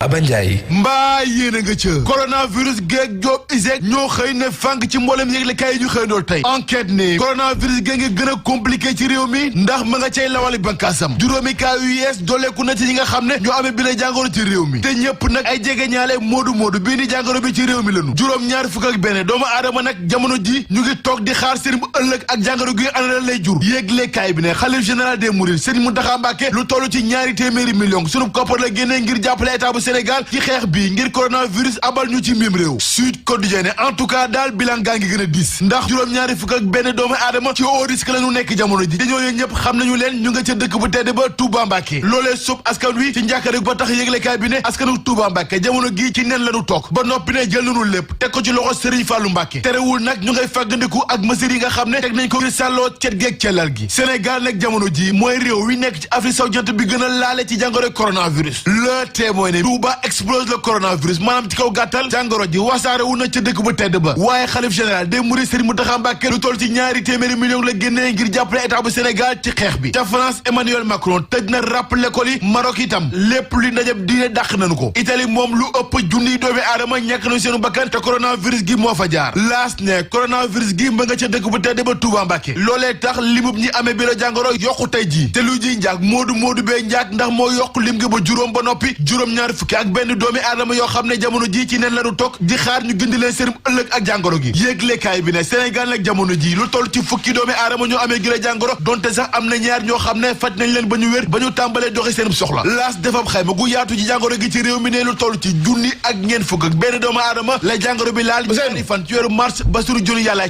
Aba Ndiaye. mbaa yéen a nga ca coronavirus geeg Diop ISEG ñoo xëy ne fànk ci mboolem yëglekaay yi ñu xëy dool tey enquête ne coronavirus gee ngi gën a compliqué ci réew mi ndax ma nga cay lawali bankaasam juróomi cas yu yees dooleeku na ci ñi nga xam ne ñoo amee bi la jàngoro ci réew mi te ñëpp nag ay jege ñaale moodu bii ni jàngoro bi ci réew mi lanu juróom-ñaar fukk ak benn doomu aadama nag jamono ji ñu ngi toog di xaar seen bu ëllëg ak jàngoro gi ana la lay jur yëglekaay bi ne xalif général des mourides Serigne Mountakha Mbacké lu toll ci 2 téeméeri millions sunu koppar la génnee ngir jàppale état bu Sénégal ci xeex bi ngir coronavirus abal ñu ci mim réew Sud Quotidien en tout cas daal bilan gaa ngi gën a diis ndax juróom-ñaari fukk ak benn doomu aadama ci haut risque la ñu nekk jamono ji te ñooñu ñëpp xam nañu leen ñu nga ca dëkk bu tedd ba Touba Mbacké loolee sóob askan wi ci njàkkarek ba tax yëglekaay bi ne askanu Touba Mbacké jamono gi ci nen la ñu toog ba noppi ne jël nañu lépp teg ko ci loxo Serigne Fallou Mbacké terewul nag ñu ngay fàggandiku ak mesures yi nga xam ne teg nañ ko ngir sàlloo cet geeg cellal gi Sénégal nag jamono ji mooy réew wi nekk ci Afrique sowu-jant bi gën a laale ci jàngoro coronavirus le témoin ne Touba explose le coronavirus maanaam ci kaw gàttal jàngoro ji wasaare wu na ca dëkk bu tedd ba waaye xalif général des mourides Serigne Mountakha Mbacké lu toll ci 2 téeméeri millions la génnee ngir jàppale état bu Sénégal ci xeex bi ca France Emmanuel Macron tëj na ràpp l'école yi Maroc itam lépp lu ndajeb diine dàq nañu ko Italie moom lu ëpp junniy doomi aadama ñàkk nañu seenu bakkan te coronavirus gi moo fa jaar laas ne coronavirus gi mba nga ca dëkk bu tedd ba Touba Mbacké loolee tax limub ñi amee bi la jàngoro yokku tey jii te lu ji njaag moodu bee njaag ndax moo yokk lim gi ba juróom ba noppi juróom-ñaar fukki ak benn doomi aadama yoo xam ne jamono ji ci nen lañu toog di xaar ñu gindi leen seen ëllëg ak jàngoro gi yéeglekaay bi ne Sénégal nag jamono ji lu toll ci fukki doomi aadama ñoo amee gi la jàngoro donte sax am na ñaar ñoo xam ne faj nañ leen ba ñu wér ba ñu tàmbalee doxi seen soxla laas defam xayma gu yaatu ci jàngoro gi ci réew mi ne lu toll ci junni ak ñeent fukk ak benn doomu aadama la jàngoro bi laal ñaari fan ci weeru mars ba suru juni yàlla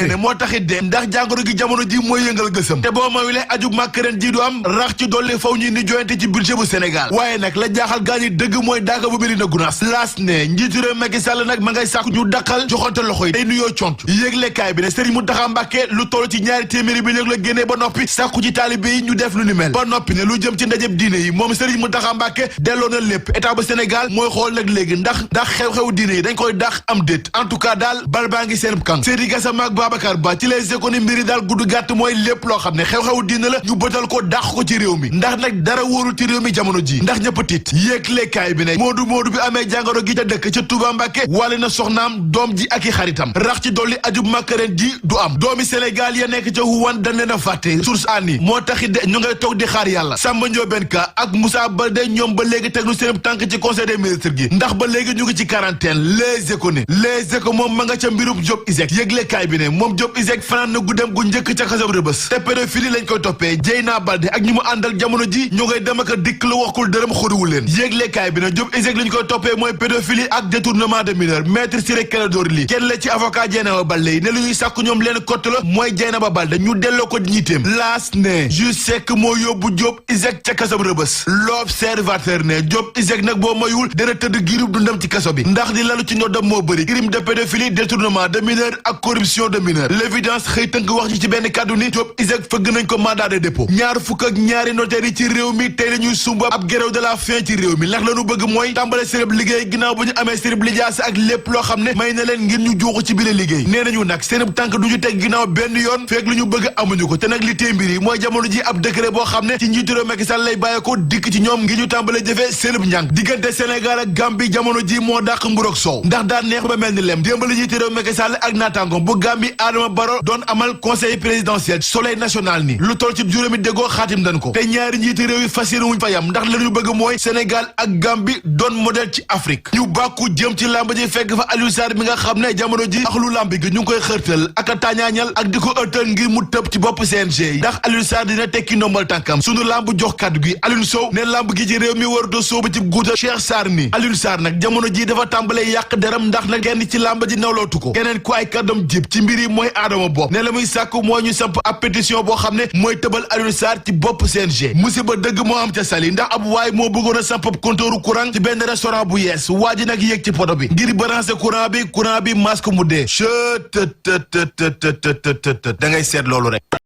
ne moo taxit de ndax jàngoro gi jamono ji mooy yëngal gësam te boo mawile aju màkk ren ji du am rax ci dolli faw ñi ni joyante ci budget bu Sénégal waaye nag la jaaxal gaañi dëgg mooy daaka bu Médina Gounass laas ne njiitu réew Macky Sall nag ma ngay sàkku ñu daqal joxante loxo yi day nuyoo cont yëglekaay bi ne Serigne Mountakha Mbacké lu toll ci 2 téeméeri bi léegi la génnee ba noppi sàkku ci taalibe yi ñu def lu ni mel ba noppi ne lu jëm ci ndajeb diine yi moom Serigne Mountakha Mbacké delloo na lépp état bu Sénégal mooy xool nag léegi ndax xew-xew diine yi dañ koy dax am déet en tout cas daal bal baa ngi seen kan Seydi Gassama ak Babacar Ba ci les économies mbiri daal gudd gàtt mooy lépp loo xam ne xew-xew diine la ñu bëtal ko dàq ko ci réew mi ndax nag dara wóorul ci réew mi jamono ji ndax ñëpp tiit yéeglekaay bi ne moodu bi amee jàngoro gi ca dëkk ca Touba Mbacké wàlle na soxnaam doom ji ak i xaritam rax ci dolli ajub màkkaren ji du am doomi Sénégal ya nekk ca Wuhan dañ leen a fàtte source anni moo taxit de ñu ngay toog di xaar yàlla Samba Ndiobène Ka ak Moussa Baldé ñoom ba léegi teg nu seen tànk ci conseil des ministres gi ndax ba léegi ñu ngi ci quarantaine les échos moom ma nga ca mbirub Diop ISEG yëglekaay bi ne moom Diop ISEG fanaan na guddem gu njëkk ca kaso Rebeuss te pédophilie lañ koy toppee Dieyna Baldé ak ñi mu àndal jamono ji ñu ngay dem ak a dikk la waxul dërëm xoriwul leen yëglekaay bi ne Diop ISEG lañ koy toppee mooy pédophilie ak détournement de mineur maître Ciré Clédor Ly kenn la ci avocat Dieynaba Baldé yi ne lu ñuy sàkku ñoom leen kott la mooy Dieynaba Baldé ñu delloo ko ñiiteem laas ne juge Seck moo yóbbu Diop ISEG ca kaso Rebeuss l'observateur ne Diop ISEG nag boo mayul dana tëdd giirub dundam ci kaso bi ndax di lalu ci ndoddam moo bëri crime de pédophilie détournement de mineur ak corruption de mineur l'évidence xëy tënk wax ji ci benn kàddu ni Diop ISEG fëgg nañ ko mandat de dépôt ñaar fukk ak ñaari notaire yi ci réew mi tey la ñuy sumba ab grève de la faim ci réew mi ndax lañu bëgg mooy tàmbale sérib liggéey ginnaaw bu ñu amee sérib lijaasa ak lépp loo xam ne may na leen ngir ñu juuxu ci biir liggéey nee nañu nag sérib tànk du ñu teg ginnaaw benn yoon fekk lu ñu bëgg amuñu ko te nag li tee mbir yi mooy jamono ji ab décret boo xam ne ci njiitu réew Macky Sall lay bàyyi ko dikk ci ñoom ngir ñu tàmbale jëfee sérib njàng diggante Sénégal ak Gambie jamono ji moo dàq mburoog soow ndax daan neex ba mel ni lem démbali njiitu réew Macky Sall ak naataangoom bu Gambie Adama Barrow doon amal conseil présidentiel soleil national ni lu toll ci juróomi déggoo xaatim dañ ko te ñaari njiitu réew yi fas yéene wuñ fa yam ndax la ñu bëgg mooy Sénégal ak Gambie doon modèle ci Afrique ñu bàkku jëm ci làmb ji fekk fa Aliou Sarr mi nga xam ne jamono ji ak lu làmb gi ñu ngi koy xërtal ak a tàñaañal ak di ko ëttal ngir mu tëb ci bopp CNG yi ndax Aliou Sarr dina tekki ndombal tànkam sunu làmb jox kaddu gi Aliou Sow ne làmb gi ci réew mi war doo soobu ci guuta Cheikh Sarr ni Aliou Sarr nag jamono ji dafa tàmbalee yàq deram ndax nag kenn ci làmb ji nawlootu ko keneen ku ay kàddam jib ci mbir yi mooy Adama Bopp ne la muy sàkku mooy ñu samp ab pétition boo xam ne mooy tëbal Aliou Sarr ci bopp CNG musiba dëgg moo am ca Saly ndax ab waay moo bëggoon a samp compteuru courant ci benn restaurant bu yees waa ji nag yéeg ci poto bi ngir balancer courant bi masque mu dee da ngay seet loolu rek